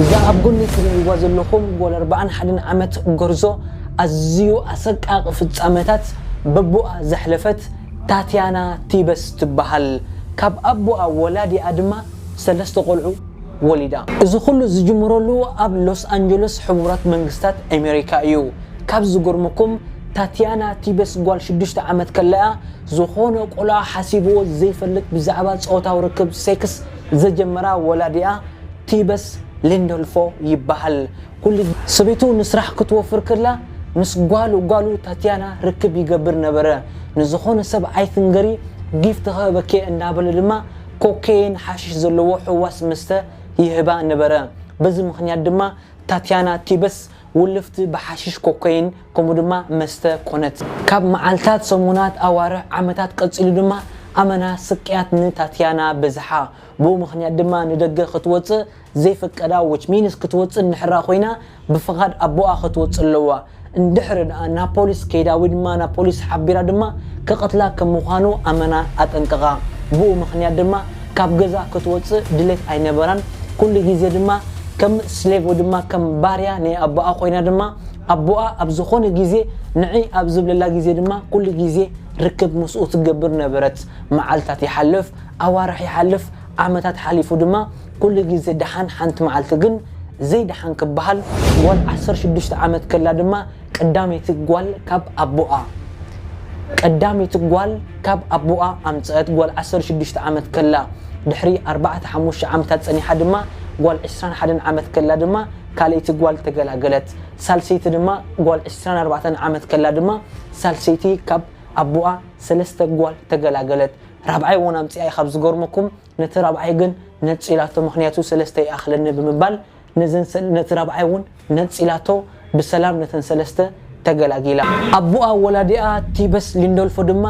እዛ ኣብ ጎኒ ትርእይዋ ዘለኹም ጓል ኣርባዓን ሓደን ዓመት ጎርዞ ኣዝዩ ኣሰቃቂ ፍጻመታት በቦኣ ዘሕለፈት ታትያና ቲበስ ትበሃል። ካብ ኣቦኣ ወላዲኣ ድማ ሰለስተ ቆልዑ ወሊዳ። እዚ ኩሉ ዝጅምረሉ ኣብ ሎስ ኣንጀለስ ሕቡራት መንግስታት ኣሜሪካ እዩ። ካብ ዝገርመኩም ታትያና ቲበስ ጓል ሽዱሽተ ዓመት ከለኣ ዝኾነ ቆልዓ ሓሲብዎ ዘይፈልጥ ብዛዕባ ጾታዊ ርክብ ሴክስ ዘጀመራ ወላዲኣ ቲበስ ሊንዶልፎ ይበሃል። ኩሉ ሰበይቱ ንስራሕ ክትወፍር ከላ ምስ ጓሉ ጓሉ ታትያና ርክብ ይገብር ነበረ። ንዝኾነ ሰብ ኣይትንገሪ፣ ጊፍት ክህበኪ እናበለ ድማ ኮኬይን ሓሽሽ ዘለዎ ሕዋስ መስተ ይህባ ነበረ። በዚ ምኽንያት ድማ ታትያና ቲበስ ውልፍቲ ብሓሽሽ ኮኬይን ከምኡ ድማ መስተ ኮነት። ካብ መዓልታት ሰሙናት ኣዋርሕ ዓመታት ቀጺሉ ድማ ኣመና ስቅያት ንታትያና በዝሓ። ብኡ ምኽንያት ድማ ንደገ ክትወጽእ ዘይፍቀዳ፣ which means ክትወጽእ እንድሕራ ኮይና ብፍቓድ ኣቦኣ ክትወጽእ ኣለዋ። እንድሕሪ ደኣ ናብ ፖሊስ ከይዳ ወይ ድማ ናብ ፖሊስ ሓቢራ ድማ ክቐትላ ከም ምዃኑ ኣመና ኣጠንቀቓ። ብኡ ምኽንያት ድማ ካብ ገዛ ክትወጽእ ድሌት ኣይነበራን። ኩሉ ግዜ ድማ ከም ስሌቭ ወይ ድማ ከም ባርያ ናይ ኣቦኣ ኮይና ድማ ኣቦኣ ኣብ ዝኾነ ግዜ ንዒ ኣብ ዝብለላ ግዜ ድማ ኩሉ ግዜ ርክብ ምስኡ ትገብር ነበረት። መዓልታት ይሓልፍ፣ ኣዋርሕ ይሓልፍ፣ ዓመታት ሓሊፉ ድማ ኩሉ ግዜ ደሓን ሓንቲ መዓልቲ ግን ዘይደሓን ክበሃል ጓል ዓሰርተ ሽዱሽተ ዓመት ከላ ድማ ቀዳመይቲ ጓል ካብ ኣቦኣ ቀዳመይቲ ጓል ካብ ኣቦኣ ኣምፀአት። ጓል ዓሰርተ ሽዱሽተ ዓመት ከላ ድሕሪ ኣርባዕተ ሓሙሽተ ዓመታት ፀኒሓ ድማ ጓል ዕስራን ሓደን ዓመት ከላ ድማ ካልኣይቲ ጓል ተገላገለት። ሳልሰይቲ ድማ ጓል ዕስራን ኣርባዕተን ዓመት ከላ ድማ ሳልሰይቲ ካብ ኣቦኣ ሰለስተ ጓል ተገላገለት። ራብዓይ እውን ኣምፂኣ እዩ። ካብ ዝገርመኩም ነቲ ራብዓይ ግን ነፂላቶ፣ ምኽንያቱ ሰለስተ ይኣኽለኒ ብምባል ነዘን ሰ- ነቲ ራብዓይ እውን ነፂላቶ ብሰላም ነተን ሰለስተ ተገላጊላ። ኣቦኣ ወላዲኣ ቲበስ ሊንዶልፎ ድማ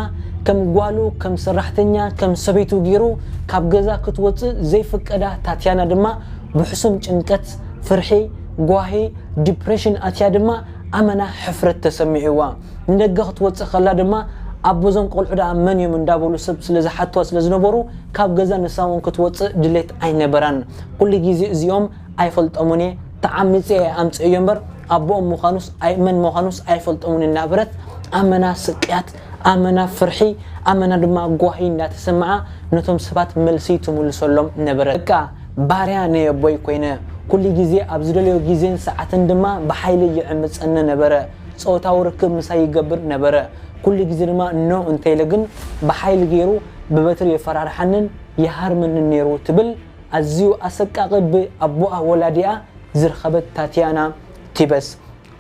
ከም ጓሉ፣ ከም ሰራሕተኛ፣ ከም ሰበይቱ ገይሩ ካብ ገዛ ክትወፅእ ዘይፍቀዳ ታትያና ድማ ብሕሱም ጭንቀት፣ ፍርሒ፣ ጓሂ፣ ዲፕሬሽን ኣትያ ድማ ኣመና ሕፍረት ተሰሚዕዋ። ንደገ ክትወፅእ ከላ ድማ ኣቦ እዞም ቆልዑ ደኣ መን እዮም እንዳበሉ ሰብ ስለ ዝሓትዋ ስለ ዝነበሩ ካብ ገዛ ንሳ እውን ክትወፅእ ድሌት ኣይነበራን። ኩሉ ግዜ እዚኦም ኣይፈልጦምን እየ፣ ተዓሚፀ እየ ኣምፅእዮ እምበር ኣቦኦም ምዃኑስ ኣይ- መን ምዃኑስ ኣይፈልጦምን እናበረት ኣመና ስቅያት፣ ኣመና ፍርሒ፣ ኣመና ድማ ጓሂ እንዳተሰምዓ ነቶም ሰባት መልሲ ትምልሰሎም ነበረት። በቃ ባርያ ናይ ኣቦይ ኮይነ፣ ኩሉ ግዜ ኣብ ዝደለዮ ግዜን ሰዓትን ድማ ብሓይሊ ይዕምፀኒ ነበረ። ጾታዊ ርክብ ምሳይ ይገብር ነበረ። ኩሉ ግዜ ድማ ኖ እንተኢለ ግን ብሓይሊ ገይሩ ብበትሪ የፈራርሓንን ይሃርመንን ነይሩ ትብል ኣዝዩ ኣሰቃቂ ብኣቦኣ ወላዲኣ ዝረኸበት ታትያና ቲበስ።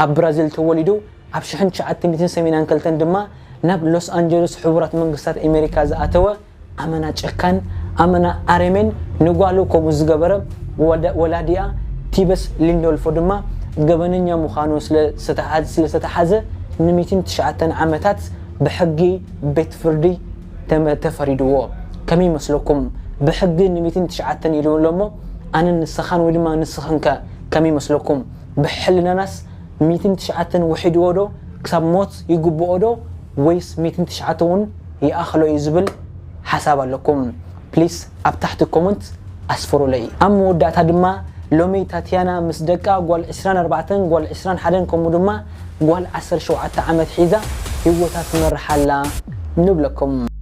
ኣብ ብራዚል ተወሊዱ ኣብ ሽሕን ትሽዓተ ሚእትን ሰማንያን ክልተን ድማ ናብ ሎስ ኣንጀለስ ሕቡራት መንግስታት ኣሜሪካ ዝኣተወ ኣመና ጨካን፣ ኣመና ኣረሜን፣ ንጓሉ ከምኡ ዝገበረ ወደ- ወላዲኣ ቲበስ ሊንዶልፎ ድማ ገበነኛ ምዃኑ ስለ ዝተሓዝ- ስለ ዝተሓዘ ንሚእትን ትሽዓተን ዓመታት ብሕጊ ቤት ፍርዲ ተመ- ተፈሪድዎ። ከመይ ይመስለኩም? ብሕጊ ንሚእትን ትሽዓተን ኢሉ ኣሎ እሞ ኣነን ንስኻን ወይ ድማ ንስኽንከ ከመይ ይመስለኩም? ብሕልናናስ ሚእትን ትሽዓተን ውሒድዎ ዶ? ክሳብ ሞት ይግብኦ ዶ? ወይስ ሚእትን ትሽዓተ እውን ይኣኽሎ እዩ ዝብል ሓሳብ ኣለኩም? ፕሊስ ኣብ ታሕቲ ኮመንት ኣስፍሩለይ። ኣብ መወዳእታ ድማ ሎሚ ታትያና ምስ ደቃ ጓል ዕስራን ኣርባዕተን ጓል ዕስራን ሓደን ከምኡ ድማ ጓል ዓሰርተ ሸውዓተ ዓመት ሒዛ ህይወታ ትመርሕ ኣላ ንብለኩም።